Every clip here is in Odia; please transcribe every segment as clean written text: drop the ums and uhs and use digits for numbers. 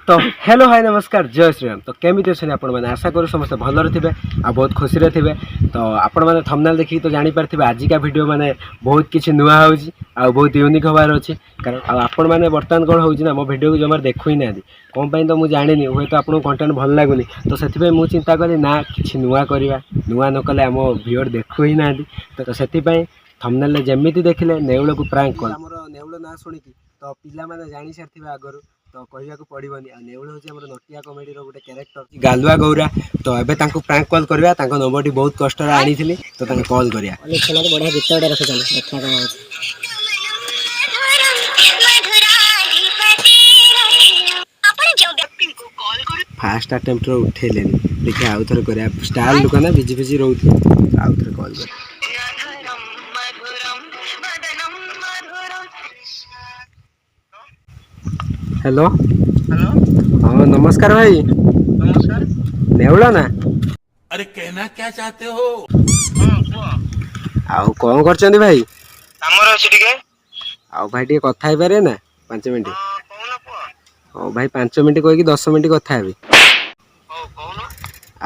ତ ହ୍ୟାଲୋ, ହାଇ, ନମସ୍କାର, ଜୟ ଶ୍ରୀରାମ। ତ କେମିତି ଅଛନ୍ତି ଆପଣମାନେ? ଆଶା କରୁ ସମସ୍ତେ ଭଲରେ ଥିବେ ଆଉ ବହୁତ ଖୁସିରେ ଥିବେ। ତ ଆପଣମାନେ ଥମ୍ବନେଲ୍ ଦେଖିକି ତ ଜାଣିପାରିଥିବେ, ଆଜିକା ଭିଡ଼ିଓ ମାନେ ବହୁତ କିଛି ନୂଆ ହେଉଛି ଆଉ ବହୁତ ୟୁନିକ୍ ହେବାର ଅଛି। କାରଣ ଆଉ ଆପଣମାନେ ବର୍ତ୍ତମାନ କ'ଣ ହେଉଛି ନା, ମୋ ଭିଡ଼ିଓକୁ ଜମାରୁ ଦେଖୁ ହିଁ ନାହାନ୍ତି। କ'ଣ ପାଇଁ ତ ମୁଁ ଜାଣିନି। ହୁଏତ ଆପଣଙ୍କୁ କଣ୍ଟେଣ୍ଟ ଭଲ ଲାଗୁନି। ତ ସେଥିପାଇଁ ମୁଁ ଚିନ୍ତା କଲି ନା, କିଛି ନୂଆ କରିବା। ନୂଆ ନ କଲେ ଆମ ଭିଉଅର୍ ଦେଖୁ ହିଁ ନାହାନ୍ତି। ତ ସେଥିପାଇଁ ଥମ୍ବନେଲ୍ରେ ଯେମିତି ଦେଖିଲେ, ନେଉଳକୁ ପ୍ରାଙ୍କ କଲ୍। ଆମର ନେଉଳ ନାଁ ଶୁଣିକି ତ ପିଲାମାନେ ଜାଣି ସାରିଥିବେ ଆଗରୁ, ତ କହିବାକୁ ପଡ଼ିବନି। ଆଉ ନେଉଳ ହେଉଛି ଆମର ନଟିଆ କମେଡ଼ିର ଗୋଟେ କ୍ୟାରେକ୍ଟର, ଗାଲୁଆ ଗୌରା। ତ ଏବେ ତାଙ୍କୁ ପ୍ରାଙ୍କ କଲ୍ କରିବା। ତାଙ୍କ ନମ୍ବରଟି ବହୁତ କଷ୍ଟରେ ଆଣିଥିଲି, ତ ତାଙ୍କୁ କଲ୍ କରିବା। ଅନେକ ସେମାନେ ବଢ଼ିଆ ଗୀତ ଗୋଟେ ରଖିଛନ୍ତି। ଦେଖିବା କଣ ହଉଛି। ଆପଣ ଯେଉଁ ବ୍ୟକ୍ତିଙ୍କୁ କଲ୍ କରୁ ଫାଷ୍ଟ ଆଟେମ୍ପ୍ଟରେ ଉଠେଇଲେନି। ଦେଖିବା, ଆଉ ଥରେ କରିବା। ଷ୍ଟାର ଲୋକ ନା, ବିଜି ଫିଜି ରହୁଥିବେ। ଆଉ ଥରେ କଲ୍ କରିବା। ମଧୁରମ୍ ମଧୁରମ୍ ବଦନମ୍ ମଧୁରମ୍। ହ୍ୟାଲୋ। ହ୍ୟାଲୋ। ହଁ, ନମସ୍କାର ଭାଇ। ନମସ୍କାର। ନେଉଳ ନା? अरे, कहना क्या चाहते हो? ହଁ, କୁହ। ଆଉ କ'ଣ କରୁଛନ୍ତି ଭାଇ? କାମରେ ଅଛି ଟିକେ। ଆଉ ଭାଇ, ଟିକେ କଥା ହେଇପାରିବେ ନା 5 ମିନିଟ୍? ହଁ, କହୁନ, କୁହ। ହଉ ଭାଇ, 5 ମିନିଟ୍ କହିକି 10 ମିନିଟ୍ କଥା ହେବି। ହଉ, କହୁନ।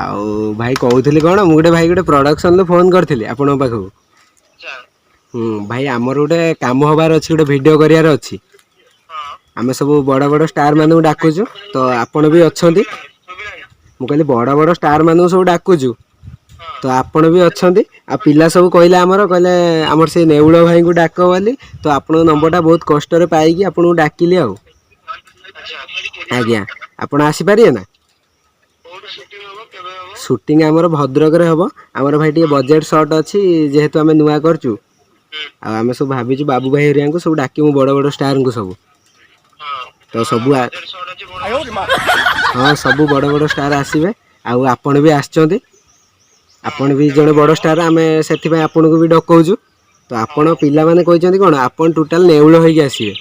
ଆଉ ଭାଇ, କହୁଥିଲି କ'ଣ, ମୁଁ ଗୋଟେ ଭାଇ ଗୋଟେ ପ୍ରଡକ୍ସନରୁ ଫୋନ୍ କରିଥିଲି ଆପଣଙ୍କ ପାଖକୁ। ଭାଇ, ଆମର ଗୋଟେ କାମ ହବାର ଅଛି, ଗୋଟେ ଭିଡ଼ିଓ କରିବାର ଅଛି। ଆମେ ସବୁ ବଡ଼ ବଡ଼ ଷ୍ଟାର ମାନଙ୍କୁ ଡାକୁଛୁ, ତ ଆପଣ ବି ଅଛନ୍ତି। ଶୁଭିଲାନି। ମୁଁ କହିଲି, ବଡ଼ ବଡ଼ ଷ୍ଟାର ମାନଙ୍କୁ ସବୁ ଡାକୁଛୁ, ତ ଆପଣ ବି ଅଛନ୍ତି। ଆଉ ପିଲା ସବୁ କହିଲେ ଆମର, କହିଲେ ଆମର ସେଇ ନେଉଳ ଭାଇଙ୍କୁ ଡାକ ବୋଲି। ତ ଆପଣଙ୍କ ନମ୍ବରଟା ବହୁତ କଷ୍ଟରେ ପାଇକି ଆପଣଙ୍କୁ ଡାକିଲି ଆଉ। ଆଜ୍ଞା, ଆପଣ ଆସିପାରିବେ ନା? କୋଉଠି ସୁଟିଂ ହବ? କେବେ ହବ? ସୁଟିଂ ଆମର ଭଦ୍ରକରେ ହେବ। ଆମର ଭାଇ ଟିକେ ବଜେଟ୍ ସର୍ଟ ଅଛି, ଯେହେତୁ ଆମେ ନୂଆ କରୁଛୁ। ଆଉ ଆମେ ସବୁ ଭାବିଛୁ ବାବୁ ଭାଇ ହେରିକାଙ୍କୁ ସବୁ ଡାକିବୁ, ବଡ଼ ବଡ଼ ଷ୍ଟାରଙ୍କୁ ସବୁ। ତ ସବୁ ସର୍ଟ ଅଛି ବଡ। ହଁ, ସବୁ ବଡ଼ ବଡ଼ ଷ୍ଟାର ଆସିବେ। ଆଉ ଆପଣ ବି ଆସିଛନ୍ତି, ଆପଣ ବି ଜଣେ ବଡ଼ ଷ୍ଟାର। ଆମେ ସେଥିପାଇଁ ଆପଣଙ୍କୁ ବି ଡକଉଛୁ। ତ ଆପଣ ପିଲାମାନେ କହିଛନ୍ତି କ'ଣ, ଆପଣ ଟୋଟାଲ ନେଉଳ ହେଇକି ଆସିବେ।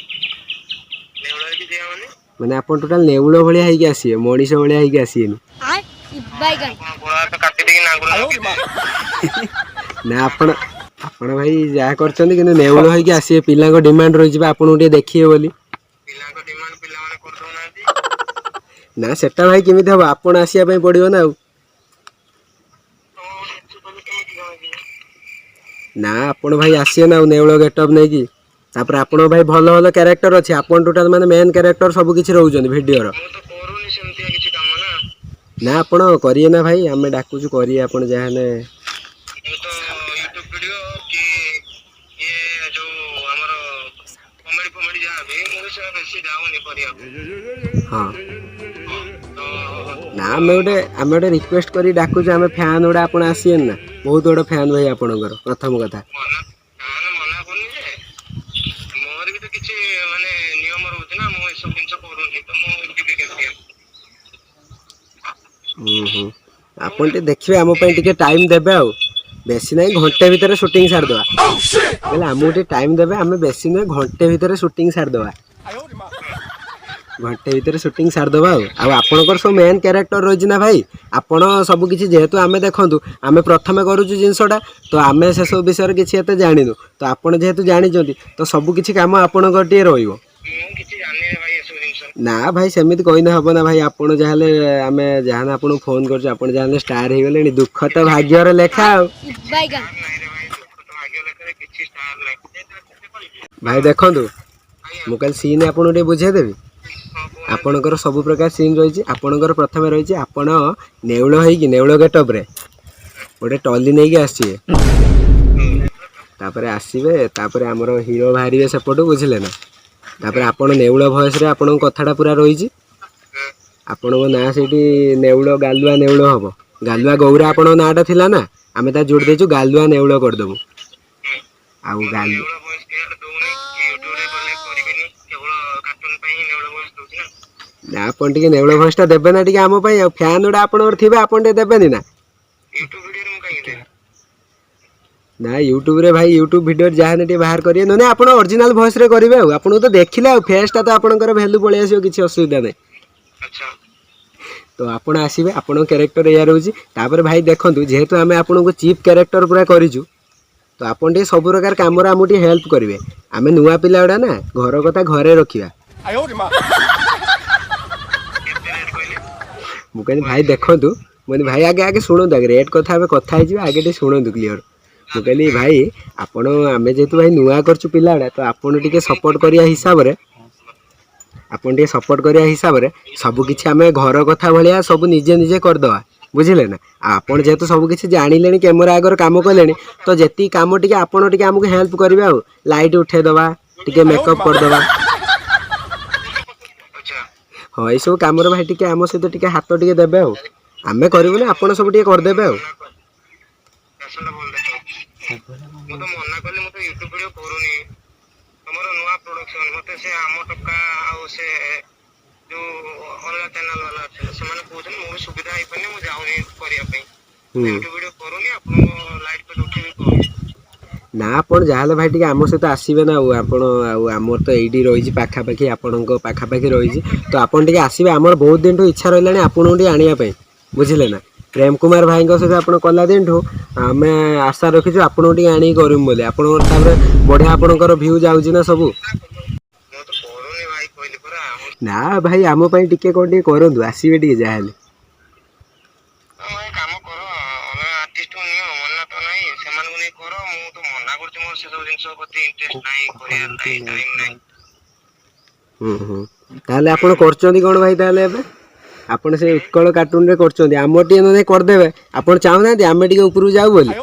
ନେଉଳ ହେଇକି ଯିବା ମାନେ? ମାନେ ଆପଣ ଟୋଟାଲ ନେଉଳ ଭଳିଆ ହେଇକି ଆସିବେ, ମଣିଷ ଭଳିଆ ହେଇକି ଆସିବେନି। କଣ, ଗୋଡ଼ ହାତ କାଟି ଦେଇକି ନାଙ୍ଗୁଳ ଲଗେଇଦେବେ? ନା, ଆପଣ ଭାଇ ଯାହା କରିଛନ୍ତି, କିନ୍ତୁ ନେଉଳ ହେଇକି ଆସିବେ। ପିଲାଙ୍କ ଡିମାଣ୍ଡ ରହିଯିବ, ଆପଣଙ୍କୁ ଟିକେ ଦେଖିବେ ବୋଲି। ପିଲାଙ୍କ ଡିମାଣ୍ଡ ପିଲାମାନେ କରିଦଉନାହାନ୍ତି? ନା, ସେଟା ଭାଇ କେମିତି ହବ? ଆପଣ ଆସିବା ପାଇଁ ପଡ଼ିବ ନା ଆଉ। କେମିତି କଣ ଯିବ? ନା, ଆପଣ ଭାଇ ଆସିବେ ନା ଆଉ, ନେଉଳ ଗେଟଅପ୍ ନେଇକି। ତାପରେ ଆପଣଙ୍କ ଭାଇ ଭଲ ଭଲ କ୍ୟାରେକ୍ଟର ଅଛି। ଆପଣ ଟୋଟାଲ ମାନେ ମେନ୍ କ୍ୟାରେକ୍ଟର ସବୁ କିଛି ରହୁଛନ୍ତି ଭିଡ଼ିଓର। ମୁଁ ତ କରୁନି ସେମିତିଆ କିଛି କାମ ନା। ନା, ଆପଣ କରିବେ ନା ଭାଇ। ଆମେ ଡାକୁଛୁ, କରିବେ ଆପଣ ଯାହାହେଲେ। ମୁଁ ତ ୟୁଟ୍ୟୁବ ଭିଡିଓ କି ଇଏ ଯୋଉ ଆମର କମେଡି ଫମେଡି ଯାହା ବି, ମୁଁ ସେଟା ବେଶୀ ଯାଉନି କରିବାକୁ। ତ ନା, ଆମେ ଗୋଟେ ରିକ୍ୱେଷ୍ଟ କରି ଡାକୁଛୁ। ଆମେ ଫ୍ୟାନ୍ ଗୁଡ଼ା, ଆପଣ ଆସିବେନି ନା? ବହୁତ ବଡ଼ ଫ୍ୟାନ୍ ଭାଇ ଆପଣଙ୍କର, ପ୍ରଥମ କଥା। ମନା ଫ୍ୟାନ୍ ମନା କରୁନି ଯେ, ମୋର ବି ତ କିଛି ମାନେ ନିୟମ ରହୁଛି ନା। ମୁଁ ଏସବୁ ଜିନିଷ କରୁନି, ତ ମୁଁ ଯିବି କେମିତି? ହୁଁ ହୁଁ ଆପଣ ଟିକେ ଦେଖିବେ, ଆମ ପାଇଁ ଟିକେ ଟାଇମ୍ ଦେବେ। ଆଉ ବେଶୀ ନାହିଁ, ଘଣ୍ଟେ ଭିତରେ ସୁଟିଂ ସାରିଦେବା। ବୋଇଲେ ଆମକୁ ଟିକେ ଟାଇମ୍ ଦେବେ। ଆମେ ବେଶୀ ନୁହେଁ, ଘଣ୍ଟେ ଭିତରେ ସୁଟିଂ ସାରିଦେବା। ଘଣ୍ଟେ ଭିତରେ ସୁଟିଂ ସାରିଦେବା। ଆଉ ଆପଣଙ୍କର ସବୁ ମେନ୍ କ୍ୟାରେକ୍ଟର ରହିଛି ନା ଭାଇ, ଆପଣ ସବୁ କିଛି। ଯେହେତୁ ଆମେ ଦେଖନ୍ତୁ, ଆମେ ପ୍ରଥମେ କରୁଛୁ ଜିନିଷଟା, ତ ଆମେ ସେସବୁ ବିଷୟରେ କିଛି ଏତେ ଜାଣିନୁ। ତ ଆପଣ ଯେହେତୁ ଜାଣିଛନ୍ତି, ତ ସବୁ କିଛି କାମ ଆପଣଙ୍କର ଟିକେ ରହିବ। ମୁଁ କିଛି ଜାଣିନି ଭାଇ ଏସବୁ ଜିନିଷ। ନା ଭାଇ, ସେମିତି କହିଲେ ହବ ନା ଭାଇ? ଆପଣ ଯାହାହେଲେ, ଆମେ ଯାହାହେଲେ ଆପଣଙ୍କୁ ଫୋନ୍ କରୁଛୁ। ଆପଣ ଯାହାହେଲେ ଷ୍ଟାର ହେଇଗଲେଣି। ଦୁଃଖ ତ ଭାଗ୍ୟରେ ଲେଖା ଆଉ। ନାଇଁ ରେ ଭାଇ, ଦୁଃଖ ତ ଭାଗ୍ୟ ଲେଖାରେ କିଛି ଷ୍ଟାର ନାହିଁ। ଭାଇ ଦେଖନ୍ତୁ, ମୁଁ କାଲି ସିନ୍ ଆପଣଙ୍କୁ ଟିକେ ବୁଝେଇଦେବି। ଆପଣଙ୍କର ସବୁ ପ୍ରକାର ସିନ୍ ରହିଛି। ଆପଣଙ୍କର ପ୍ରଥମେ ରହିଛି, ଆପଣ ନେଉଳ ହେଇକି, ନେଉଳ ଗେଟଅପ୍ରେ ଗୋଟେ ଟଲି ନେଇକି ଆସିବେ। ତାପରେ ଆସିବେ, ତାପରେ ଆମର ହିରୋ ବାହାରିବେ ସେପଟୁ, ବୁଝିଲେ ନା? ତାପରେ ଆପଣ ନେଉଳ ଭଏସ୍ରେ ଆପଣଙ୍କ କଥାଟା ପୁରା ରହିଛି। ଆପଣଙ୍କ ନାଁ ସେଇଠି ନେଉଳ, ଗାଲୁଆ ନେଉଳ ହବ। ଗାଲୁଆ ଗୌରା ଆପଣଙ୍କ ନାଁଟା ଥିଲା ନା, ଆମେ ତା ଯୋଡ଼ି ଦେଇଛୁ, ଗାଲୁଆ ନେଉଳ କରିଦେବୁ। ଆଉ ଗାଲୁ ନେଉଳ ଭଏସ କ୍ଲିୟର ଦଉନି କି ୟୁଟ୍ୟୁବରେ ଗଲେ କରିବିନି। କେବଳ କାର୍ଟୁନ ପାଇଁ ହିଁ ନେଉଳ ଭଏସ ଦଉଛି ନା। ନା, ଆପଣ ଟିକେ ନେଉଳ ଭଏସଟା ଦେବେ ନା ଟିକେ ଆମ ପାଇଁ? ଆଉ ଫ୍ୟାନ୍ ଗୁଡ଼ା ଆପଣଙ୍କର ଥିବେ, ଆପଣ ଟିକେ ଦେବେନି ନା? ୟୁଟ୍ୟୁବ ଭିଡିଓରେ ମୁଁ କାହିଁକି ଦେବି? ନା, ୟୁଟ୍ୟୁବରେ ଭାଇ, ୟୁଟ୍ୟୁବ ଭିଡ଼ିଓରେ ଯାହାହେଲେ ଟିକେ ବାହାର କରିବେ। ନହେଲେ ଆପଣ ଅରିଜିନାଲ ଭଏସରେ କରିବେ। ଆଉ ଆପଣଙ୍କୁ ତ ଦେଖିଲେ ଆଉ ଫେସ୍ଟା ତ ଆପଣଙ୍କର ଭ୍ୟାଲୁ ପଳେଇ ଆସିବ, କିଛି ଅସୁବିଧା ନାହିଁ। ତ ଆପଣ ଆସିବେ, ଆପଣଙ୍କ କ୍ୟାରେକ୍ଟର ଏଇଆ ରହୁଛି। ତାପରେ ଭାଇ ଦେଖନ୍ତୁ, ଯେହେତୁ ଆମେ ଆପଣଙ୍କୁ ଚିଫ୍ କ୍ୟାରେକ୍ଟର ପୁରା କରିଛୁ, ତ ଆପଣ ଟିକେ ସବୁ ପ୍ରକାର କାମରେ ଆମକୁ ଟିକେ ହେଲ୍ପ କରିବେ। ଆମେ ନୂଆ ପିଲା ଗୁଡ଼ା ନା, ଘର କଥା ଘରେ ରଖିବା। କେତେ ମୁଁ କହିଲି ଭାଇ ଦେଖନ୍ତୁ, ମୁଁ କହିଲି ଭାଇ ଆଗେ ଆଗେ ଶୁଣନ୍ତୁ, ଆଗେ ରେଟ୍ କଥା ଆମେ କଥା ହେଇଯିବା, ଆଗେ ଟିକେ ଶୁଣନ୍ତୁ କ୍ଲିଅର୍। ମୁଁ କହିଲି ଭାଇ ଆପଣ, ଆମେ ଯେହେତୁ ଭାଇ ନୂଆ କରିଛୁ ପିଲାଗୁଡ଼ା, ତ ଆପଣ ଟିକେ ସପୋର୍ଟ କରିବା ହିସାବରେ, ଆପଣ ଟିକେ ସପୋର୍ଟ କରିବା ହିସାବରେ ସବୁ କିଛି ଆମେ ଘର କଥା ଭଳିଆ ସବୁ ନିଜେ ନିଜେ କରିଦେବା, ବୁଝିଲେ ନା? ଆଉ ଆପଣ ଯେହେତୁ ସବୁ କିଛି ଜାଣିଲେଣି, କ୍ୟାମେରା ଆଗରେ କାମ କଲେଣି, ତ ଯେତିକି କାମ ଟିକେ ଆପଣ ଟିକେ ଆମକୁ ହେଲ୍ପ କରିବେ, ଆଉ ଲାଇଟ୍ ଉଠେଇଦେବା, ଟିକେ ମେକଅପ୍ କରିଦେବା। ଆଚ୍ଛା। ହଁ, ଏଇସବୁ କାମରେ ଭାଇ ଟିକେ ଆମ ସହିତ ଟିକେ ହାତ ଟିକେ ଦେବେ, ଆଉ ଆମେ କରିବୁନି, ଆପଣ ସବୁ ଟିକେ କରିଦେବେ ଆଉ। ଫ୍ୟାସନଟା ଭଲ ଦେଖାଉଛି। ମୁଁ ତ ମନା କଲି, ମୁଁ ତ ୟୁଟ୍ୟୁବ ଭିଡିଓ କରୁନି। ତମର ନୂଆ ପ୍ରଡକ୍ସନ, ମତେ ସେ ଆମ ଟୋକା ଆଉ ସେ ଯୋଉ ଅଲଗା ଚ୍ୟାନେଲ ବାଲା ଅଛନ୍ତି, ସେମାନେ କହୁଛନ୍ତି। ମୁଁ ବି ସୁବିଧା ହେଇପାରୁନି, ମୁଁ ଯାଉନି କରିବା ପାଇଁ। ୟୁଟ୍ୟୁବ ଭିଡିଓ କରୁନି, ଆପଣଙ୍କ ଲାଇଟ୍ ଫାଇଟ୍ ଉଠେଇବି କଣ? ନା, ଆପଣ ଯାହାହେଲେ ଭାଇ ଟିକେ ଆମ ସହିତ ଆସିବେ ନା ଆଉ। ଆପଣ ଆଉ ଆମର ତ ଏଇଠି ରହିଛି ପାଖାପାଖି, ଆପଣଙ୍କ ପାଖାପାଖି ରହିଛି, ତ ଆପଣ ଟିକେ ଆସିବେ। ଆମର ବହୁତ ଦିନଠୁ ଇଚ୍ଛା ରହିଲାଣି ଆପଣଙ୍କୁ ଟିକେ ଆଣିବା ପାଇଁ, ବୁଝିଲେ ନା? ପ୍ରେମ କୁମାର ଭାଇଙ୍କ ସହିତ ଆପଣ କଲା ଦିନଠୁ ଆମେ ଆଶା ରଖିଛୁ ଆପଣଙ୍କୁ ଟିକେ ଆଣିକି କରିବୁ ବୋଲି। ଆପଣଙ୍କର ତାପରେ ବଢ଼ିଆ ଆପଣଙ୍କର ଭ୍ୟୁ ଯାଉଛି ନା ସବୁ। ମୁଁ ତ କରୁନି ଭାଇ, କହିଲି ପରା ମୁଁ। ନା ଭାଇ, ଆମ ପାଇଁ ଟିକେ କ'ଣ ଟିକେ କରନ୍ତୁ, ଆସିବେ ଟିକେ ଯାହାହେଲେ। ହଁ ଭାଇ, କାମ କର, ଅଲଗା ଆର୍ଟିଷ୍ଟକୁ ନିଅ, ମନା ତ ନାହିଁ। ସେମାନଙ୍କୁ ନେଇ କର। ମୁଁ ତ ମନା କରୁଛି, ମୋର ସେସବୁ ଜିନିଷ ପ୍ରତି ଇଣ୍ଟରେଷ୍ଟ ନାହିଁ, କରିବାର ନାହିଁ, ଟାଇମ୍ ନାହିଁ। ହୁଁ ହୁଁ ତାହେଲେ ଆପଣ କରୁଛନ୍ତି କ'ଣ ଭାଇ? ତାହେଲେ ଏବେ ଆପଣ ସେ ଉତ୍କଳ କାର୍ଟୁନରେ କରୁଛନ୍ତି, ଆମର ଟିକେ ନହେଲେ କରିଦେବେ। ଆପଣ ଚାହୁଁନାହାନ୍ତି ଆମେ ଟିକେ ଉପରକୁ ଯାଉ ବୋଲି? ଆରେ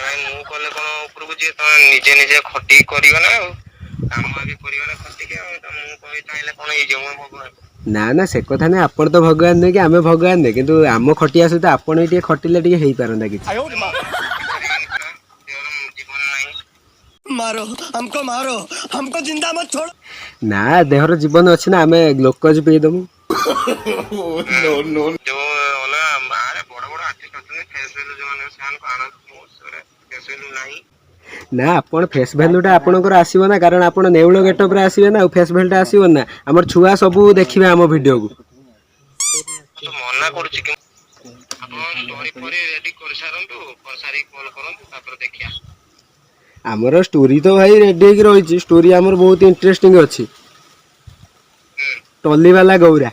ଭାଇ, ମୁଁ କଲେ କଣ ଉପରକୁ ଯିଏ? ତମେ ନିଜେ ନିଜେ ଖଟିକି କରିବ ନା, ଆଉ କାମ ଆଗେ କରିବ ନା ଖଟିକି। ଆଉ ତ ମୁଁ କହି ଚାହିଁଲେ କଣ ହେଇଯିବ? ମୁଁ ଭଗବାନ? ନା ନା, ସେ କଥା ନାହିଁ। ଆପଣ ତ ଭଗବାନ ନୁହେଁ କି ଆମେ ଭଗବାନ ନୁହେଁ, କିନ୍ତୁ ଆମ ଖଟିବା ସହିତ ଆପଣ ବି ଟିକେ ଖଟିଲେ ଟିକେ ହେଇପାରନ୍ତା କିଛି। କରିବେନି ପରା, ଦେହର ଜୀବନ ନାହିଁ। मारो हमको, मारो हमको, जिंदा मत छोड़ो। ନା, ଦେହର ଜୀବନ ଅଛି ନା, ଆମେ ଗ୍ଲୁକୋଜ ପିଇଦେବୁ। ଯୋଉ ଅଲଗା, ଆରେ ବଡ ବଡ ଆର୍ଟିଷ୍ଟ ଅଛନ୍ତି, ଫେସ୍ ଭ୍ୟାଲୁ ଯୋଉମାନେ, ସେମାନଙ୍କୁ ଆଣନ୍ତୁ। ମୁଁ ସେଗୁଡ଼ା ଫେସ୍ ଭ୍ୟାଲୁ ନାହିଁ। ନା, ଆପଣ ଫେସ୍ ଭ୍ୟାଲୁଟା ଆପଣଙ୍କର ଆସିବ ନା, କାରଣ ଆପଣ ନେଉଳ ଗେଟଅପ୍ରେ ଆସିବେ ନା, ଆଉ ଫେସ୍ ଭ୍ୟାଲୁଟା ଆସିବ ନା। ଆମର ଛୁଆ ସବୁ ଦେଖିବେ ଆମ ଭିଡ଼ିଓକୁ। ମୁଁ ତ ମନା କରୁଛି କି ଆପଣ ଷ୍ଟୋରି ଫୋରି ରେଡି କରିସାରନ୍ତୁ, କରିସାରିକି କଲ୍ କରନ୍ତୁ, ତାପରେ ଦେଖିବା। ଆମର ଷ୍ଟୋରି ତ ଭାଇ ରେଡି ହେଇକି ରହିଛି। ଷ୍ଟୋରି ଆମର ବହୁତ ଇଣ୍ଟରେଷ୍ଟିଂ ଅଛି, ଟଲିବାଲା ଗୌରା।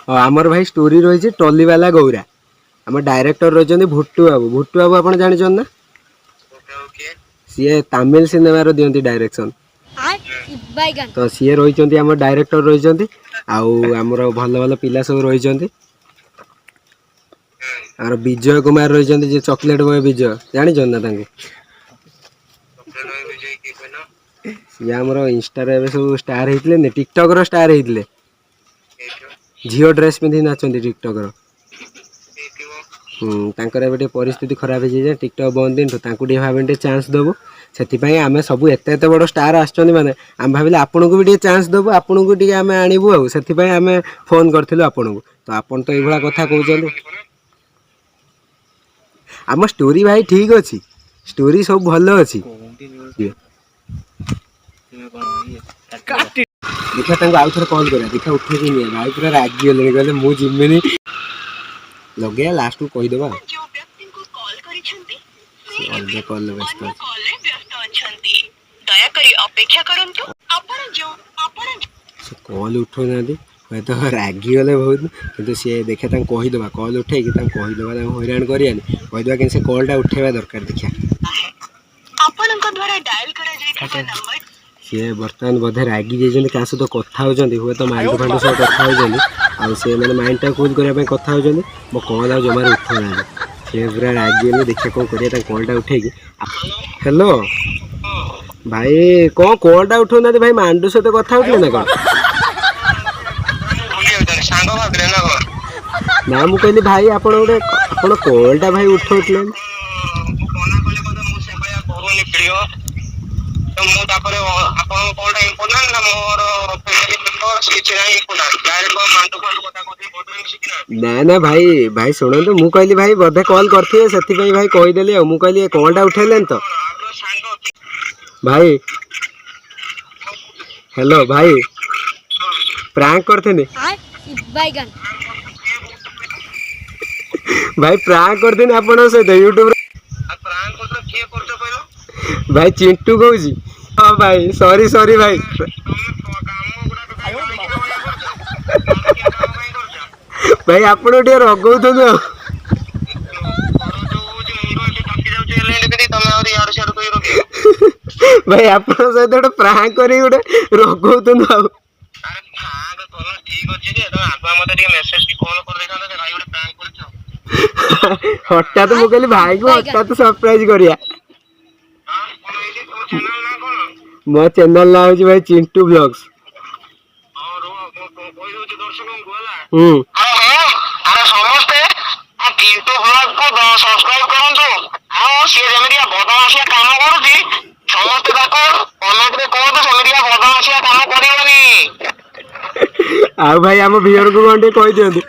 ହଁ, ଆମର ଭାଇ ଷ୍ଟୋରି ରହିଛି ଟଲିବାଲା ଗୌରା। ଆମ ଡାଇରେକ୍ଟର ରହିଛନ୍ତି ଭୁଟୁ ବାବୁ। ଭୁଟୁ ବାବୁ ଆପଣ ଜାଣିଛନ୍ତି ନା? ଆଉ କିଏ? ସିଏ ତାମିଲ ସିନେମାର ଦିଅନ୍ତି ଡାଇରେକ୍ସନ। ତ ସିଏ ରହିଛନ୍ତି, ଆମ ଡାଇରେକ୍ଟର ରହିଛନ୍ତି, ଆଉ ଆମର ଭଲ ଭଲ ପିଲା ସବୁ ରହିଛନ୍ତି। ଆମର ବିଜୟ କୁମାର ରହିଛନ୍ତି, ଯିଏ ଚକୋଲେଟ ବୟ ବିଜୟ, ଜାଣିଛନ୍ତି ନା ତାଙ୍କୁ? ଚକୋଲେଟ ବିଜୟ କିଏ କହିଲ? ସିଏ ଆମର ଇନଷ୍ଟାରେ ଏବେ ସବୁ ଷ୍ଟାର ହେଇଥିଲେ, ଟିକଟକର ଷ୍ଟାର ହେଇଥିଲେ। ହେଇଥିବ। ଝିଅ ଡ୍ରେସ୍ ପିନ୍ଧି ନାଚନ୍ତି ଟିକଟକର। ହେଇଥିବ। ହୁଁ, ତାଙ୍କର ଏବେ ଟିକେ ପରିସ୍ଥିତି ଖରାପ ହେଇଯାଇଛି ଟିକଟକ୍ ବନ୍ଦ ଦିନଠୁ। ତାଙ୍କୁ ଟିକେ ଭାବିନି ଟିକେ ଚାନ୍ସ ଦେବୁ। ସେଥିପାଇଁ ଆମେ ସବୁ ଏତେ ଏତେ ବଡ଼ ଷ୍ଟାର ଆସିଛନ୍ତି, ମାନେ ଆମେ ଭାବିଲେ ଆପଣଙ୍କୁ ବି ଟିକେ ଚାନ୍ସ ଦେବୁ, ଆପଣଙ୍କୁ ଟିକେ ଆମେ ଆଣିବୁ, ଆଉ ସେଥିପାଇଁ ଆମେ ଫୋନ୍ କରିଥିଲୁ ଆପଣଙ୍କୁ। ତ ଆପଣ ତ ଏଇଭଳିଆ କଥା କହୁଛନ୍ତି। ଆମ ଷ୍ଟୋରି ଭାଇ ଠିକ୍ ଅଛି, ଷ୍ଟୋରି ସବୁ ଭଲ ଅଛି। ଦେଖିବା, ତାଙ୍କୁ ଆଉ ଥରେ କଲ୍ କରିବା, ଦେଖିବା ଉଠେଇକି ନିଏ। ଭାଇ ପୁରା ରାଗିଗଲେଣି, କହିଲେ ମୁଁ ଯିବିନି। ଲଗେଇବା, ଲାଷ୍ଟକୁ କହିଦେବା ଆଉ। ଯେଉଁ ବ୍ୟକ୍ତିଙ୍କୁ କଲ୍ କରିଛନ୍ତି ସେ ସେ ଅଲଗା କଲ୍ରେ ବ୍ୟସ୍ତ ଅନ୍ୟ ଅଛି। କଲ୍ରେ ବ୍ୟସ୍ତ ଅଛନ୍ତି, ଦୟାକରି ଅପେକ୍ଷା କରନ୍ତୁ। ଆପଣ ଯେଉଁ ଆପଣ ସେ କଲ୍ ଉଠଉନାହାନ୍ତି, ହୁଏତ ରାଗିଗଲେ ବହୁତ। କିନ୍ତୁ ସିଏ ଦେଖିବା, ତାଙ୍କୁ କହିଦେବା, କଲ୍ ଉଠେଇକି ତାଙ୍କୁ କହିଦେବା, ତାଙ୍କୁ ହଇରାଣ କରିବାନି, କହିଦେବା। କିନ୍ତୁ ସେ କଲ୍ଟା ଉଠେଇବା ଦରକାର, ଦେଖିବା। ଆପଣଙ୍କ ଦ୍ୱାରା ଡାଏଲ କରାଯାଇଥିବା ନମ୍ବର ସିଏ ବର୍ତ୍ତମାନ ବୋଧେ ରାଗି ଯାଇଛନ୍ତି, କାହା ସହିତ କଥା ହେଉଛନ୍ତି, ହୁଏତ ମାଣ୍ଡୁ ଫାଣ୍ଡୁ ସହ କଥା ହେଉଛନ୍ତି, ଆଉ ସେ ମାନେ ମାଇଣ୍ଡଟା କୁଲ୍ କରିବା ପାଇଁ କଥା ହେଉଛନ୍ତି। ମୋ କଲ୍ ଆଉ ଜମାରୁ ଉଠଉନାହାନ୍ତି, ସିଏ ପୁରା ରାଗିଗଲେ। ଦେଖିବା କ'ଣ କରିବା, ତାଙ୍କ କଲ୍ଟା ଉଠେଇକି। ହ୍ୟାଲୋ ଭାଇ, କ'ଣ କଲ୍ଟା ଉଠଉନାହାନ୍ତି ଭାଇ? ମାଣ୍ଡୁ ସହିତ କଥା ହେଉଥିଲେ ନା କ'ଣ? ମୁଁ ଭୁଲି ଯାଉଛନ୍ତି, ସାଙ୍ଗ ଭାବିଲେ ନା କଣ? ନା, ମୁଁ କହିଲି ଭାଇ ଆପଣ ଗୋଟେ ଆପଣ କଲ୍ଟା ଭାଇ ଉଠଉଥିଲେ। ମୁଁ ମନା କଲି କଥା, ମୁଁ ସେଭଳିଆ କରୁନି ଭିଡିଓ। ତ ମୁଁ ତାପରେ ଆପଣଙ୍କ କଲଟା ଇମ୍ପୋର୍ଟାଣ୍ଟ ନା ମୋର ଫ୍ୟାମିଲି ମେମ୍ବର, କିଛି ନାହିଁ ଇମ୍ପୋର୍ଟାଣ୍ଟ? ଡାଇରେକ୍ଟ କଣ ମାଣ୍ଡୁ ଫାଣ୍ଡୁ କଥା କହୁଥିଲି, ବଦନାମି ଶିଖିନା। ନା ନା ଭାଇ, ଭାଇ ଶୁଣନ୍ତୁ, ମୁଁ କହିଲି ଭାଇ ବୋଧେ କଲ୍ କରିଥିବେ, ସେଥିପାଇଁ ଭାଇ କହିଦେଲି। ଆଉ ମୁଁ କହିଲି କଲ୍ଟା ଉଠେଇଲେନି ତ। କଣ ଆପଣ ସାଙ୍ଗ? ଭାଇ, ହ୍ୟାଲୋ ଭାଇ, ପ୍ରାଙ୍କ କରିଥିଲି ଭାଇ, ପ୍ରାଙ୍କ କରିଥିଲି ଆପଣଙ୍କ ସହିତ ୟୁଟ୍ୟୁବରେ। ଆଉ ପ୍ରାଙ୍କ କରୁଛ, କିଏ କରୁଛ କହିଲ? ଭାଇ, ଚିଣ୍ଟୁ କହୁଛି। ହଁ ଭାଇ, ସରି ସରି ଭାଇ। ତମେ କାମ ଗୁଡାକ କାଇଁ ମାଇକିନା ଭଳିଆ କରୁଛ? ଭାଇ, ଆପଣ ଟିକେ ରଗଉଛନ୍ତି ଆଉ। ଖରା ଯୋଉ ହଉଛି, ମୁଣ୍ଡ ଏଠି ତାତି ଯାଉଛି ହେଲେ ଏମିତି, ତମେ ଆହୁରି ଇଆଡୁ ସିଆଡୁ କହି ରଖିବ। ଭାଇ, ଆପଣଙ୍କ ସହିତ ଗୋଟେ ପ୍ରାଙ୍କ କରିକି ଗୋଟେ ରଗଉଛନ୍ତି ଆଉ। ଆରେ, ପ୍ରାଙ୍କ କଲ ଠିକ ଅଛି ଯେ, ତମେ ଆଗୁଆ ମତେ ଟିକେ ମେସେଜ କି କଲ୍ କରିଦେଇଥାନ୍ତ ଯେ ଭାଇ ଗୋଟେ ପ୍ରାଙ୍କ କରିଛ। ହଠାତ୍ ମୁଁ କହିଲି ଭାଇକୁ ହଠାତ୍ ସରପ୍ରାଇଜ କରିବା। ହଁ, କଣ ହେଇଛି? ତମ ଚ୍ୟାନେଲ ନାଁ କଣ? ମୋ ଚ୍ୟାନେଲ ନାଁ ହଉଛି ଭାଇ ଚିଣ୍ଟୁ ବ୍ଲଗ୍ସ। ହଁ, ରୁହ, ମୁଁ କହିଦଉଛି ଦର୍ଶକଙ୍କୁ, ହେଲା। ଆରେ ହଁ, ଆରେ ସମସ୍ତେ ଚିଣ୍ଟୁ ବ୍ଲଗ କୁ ସବସ୍କ୍ରାଇବ କରନ୍ତୁ, ଆଉ ସିଏ ଯେମିତିଆ ବଦମାସିଆ କାମ କରୁଛି, ସମସ୍ତେ ତାକୁ କମେଣ୍ଟ ରେ କୁହନ୍ତୁ ସେମିତିଆ ବଦମାସିଆ କାମ କରିବନି। ଆଉ ଭାଇ, ଆମ ଭିଉଅରକୁ କଣ ଟିକେ କହିଦିଅନ୍ତୁ।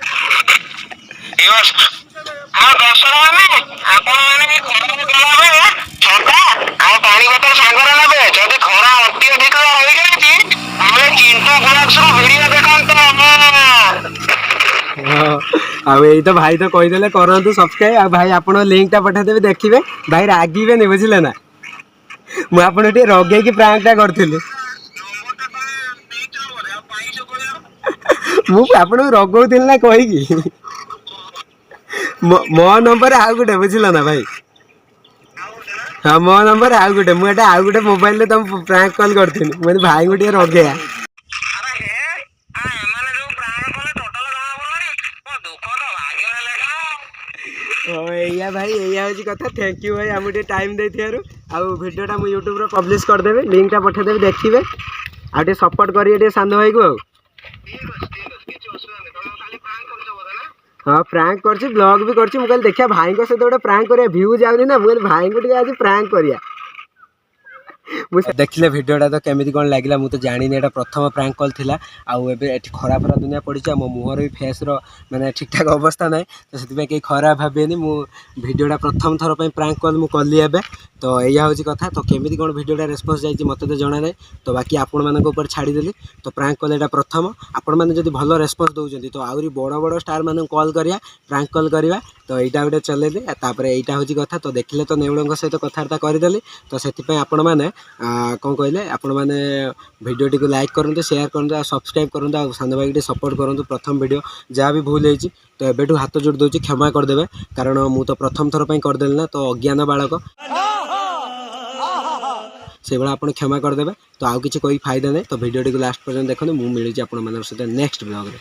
ଆଉ ଦର୍ଶକ ମାନେ, ଆପଣ ମାନେ ବି ଖରାରେ ଗଲାବେଳେ ଛତା ଆଉ ପାଣି ବୋତଲ ସାଙ୍ଗରେ ନେବେ। ଯଦି ଖରା ଅତ୍ୟଧିକ ହୋଇଯାଇଛି, ତାହେଲେ ଚିଣ୍ଟୁ ବ୍ଲଗ୍ସ ରୁ ଭିଡିଓ ଦେଖନ୍ତୁ। ହଁ, ଆଉ ଏଇ ତ ଭାଇ ତ କହିଦେଲେ କରନ୍ତୁ ସବସ୍କ୍ରାଇବ। ଆଉ ଭାଇ, ଆପଣ ଲିଙ୍କଟା ପଠେଇଦେବେ, ଦେଖିବେ। ଭାଇ, ରାଗିବେନି, ବୁଝିଲେ ନା? ମୁଁ ଆପଣଙ୍କୁ ଟିକେ ରଗେଇକି ପ୍ରାଙ୍କଟା କରିଥିଲି। ନମ୍ବରଟା ତମେ ଦେଇଥିଲ ବୋଧେ, ଆଉ ପାଇଛ କହିଲ? ମୁଁ ଆପଣଙ୍କୁ ରଗଉଥିଲି ନା କହିକି। ମୋ ନମ୍ବର ଆଉ ଗୋଟେ, ବୁଝିଲ ନା ଭାଇ? ଆଉ ଗୋଟେ ନା? ହଁ, ମୋ ନମ୍ବର ଆଉ ଗୋଟେ। ମୁଁ ଏଟା ଆଉ ଗୋଟେ ମୋବାଇଲରେ ତମ ପ୍ରାଙ୍କ କଲ୍ କରିଥିଲି। ମୁଁ କହିଲି ଭାଇଙ୍କୁ ଟିକେ ରଗେଇବା। ଆରେ ହେ, ଏମାନେ ଯୋଉ ପ୍ରାଙ୍କ କଲେ, ଟୋଟାଲ ଜଣା ପଡିଲାନି। ମୋ ଦୁଃଖ ତ ଭାଗ୍ୟରେ ଲେଖା। ହଁ, ଏଇଆ ଭାଇ, ଏଇଆ ହେଉଛି କଥା। Thank you ଭାଇ, ଆମକୁ ଟିକେ ଟାଇମ୍ ଦେଇଥିବାରୁ। ଆଉ ଭିଡ଼ିଓଟା ମୁଁ ୟୁଟ୍ୟୁବରେ ପବ୍ଲିଶ କରିଦେବି, ଲିଙ୍କଟା ପଠେଇଦେବି, ଦେଖିବେ ଆଉ ଟିକେ ସପୋର୍ଟ କରିବେ ଟିକେ ସାନ ଭାଇକୁ ଆଉ। ଠିକ ଅଛି, ଠିକ ଅଛି, କିଛି ଅସୁବିଧା ନାହିଁ। ତମେ ଖାଲି ପ୍ରାଙ୍କ କରୁଛ ବୋଧେ ନା? ହଁ, ପ୍ରାଙ୍କ କରିଛି, ବ୍ଲଗ୍ ବି କରିଛି। ମୁଁ କହିଲି ଦେଖିବା ଭାଇଙ୍କ ସହିତ ଗୋଟେ ପ୍ରାଙ୍କ କରିବା। ଭ୍ୟୁ ଯାଉନି ନା, ମୁଁ କହିଲି ଭାଇଙ୍କୁ ଟିକେ ଆଜି ପ୍ରାଙ୍କ କରିବା। ମୁଁ ଦେଖିଲେ ଭିଡ଼ିଓଟା ତ କେମିତି କ'ଣ ଲାଗିଲା? ମୁଁ ତ ଜାଣିନି, ଏଇଟା ପ୍ରଥମ ପ୍ରାଙ୍କ କଲ୍ ଥିଲା। ଆଉ ଏବେ ଏଠି ଖରା ଫରା ଦୁନିଆ ପଡ଼ିଛି, ଆଉ ମୋ ମୁହଁର ବି ଫେସ୍ର ମାନେ ଠିକ୍ଠାକ୍ ଅବସ୍ଥା ନାହିଁ, ତ ସେଥିପାଇଁ କେହି ଖରାପ ଭାବିବେନି। ମୁଁ ଭିଡ଼ିଓଟା ପ୍ରଥମ ଥର ପାଇଁ ପ୍ରାଙ୍କ କଲ୍ ମୁଁ କଲି ଏବେ, ତ ଏଇଆ ହେଉଛି କଥା। ତ କେମିତି କ'ଣ ଭିଡ଼ିଓଟା ରେସ୍ପନ୍ସ ଯାଇଛି, ମୋତେ ତ ଜଣା ନାହିଁ, ତ ବାକି ଆପଣମାନଙ୍କ ଉପରେ ଛାଡ଼ିଦେଲି। ତ ପ୍ରାଙ୍କ କଲ୍ ଏଇଟା ପ୍ରଥମ। ଆପଣମାନେ ଯଦି ଭଲ ରେସ୍ପନ୍ସ ଦେଉଛନ୍ତି, ତ ଆହୁରି ବଡ଼ ବଡ଼ ଷ୍ଟାରମାନଙ୍କୁ କଲ୍ କରିବା, ପ୍ରାଙ୍କ କଲ୍ କରିବା। ତ ଏଇଟା ଗୋଟେ ଚଲେଇଲି। ଆଉ ତାପରେ ଏଇଟା ହେଉଛି କଥା। ତ ଦେଖିଲେ ତ ନେଉଳଙ୍କ ସହିତ କଥାବାର୍ତ୍ତା କରିଦେଲି। ତ ସେଥିପାଇଁ ଆପଣମାନେ କ'ଣ କହିଲେ, ଆପଣମାନେ ଭିଡ଼ିଓଟିକୁ ଲାଇକ୍ କରନ୍ତୁ, ସେୟାର କରନ୍ତୁ ଆଉ ସବସ୍କ୍ରାଇବ୍ କରନ୍ତୁ, ଆଉ ସାନ ଭାଇକି ଟିକେ ସପୋର୍ଟ କରନ୍ତୁ। ପ୍ରଥମ ଭିଡ଼ିଓ, ଯାହା ବି ଭୁଲ ହେଇଛି ତ ଏବେଠୁ ହାତ ଯୋଡ଼ି ଦେଉଛି, କ୍ଷମା କରିଦେବେ, କାରଣ ମୁଁ ତ ପ୍ରଥମ ଥର ପାଇଁ କରିଦେଲି ନା, ତ ଅଜ୍ଞାନ ବାଳକ ସେଇଭଳିଆ ଆପଣ କ୍ଷମା କରିଦେବେ। ତ ଆଉ କିଛି କହି ଫାଇଦା ନାହିଁ। ତ ଭିଡ଼ିଓଟିକୁ ଲାଷ୍ଟ ପର୍ଯ୍ୟନ୍ତ ଦେଖନ୍ତୁ। ମୁଁ ମିଳୁଛି ଆପଣମାନଙ୍କ ସହିତ ନେକ୍ସଟ ବ୍ଲଗ୍ରେ।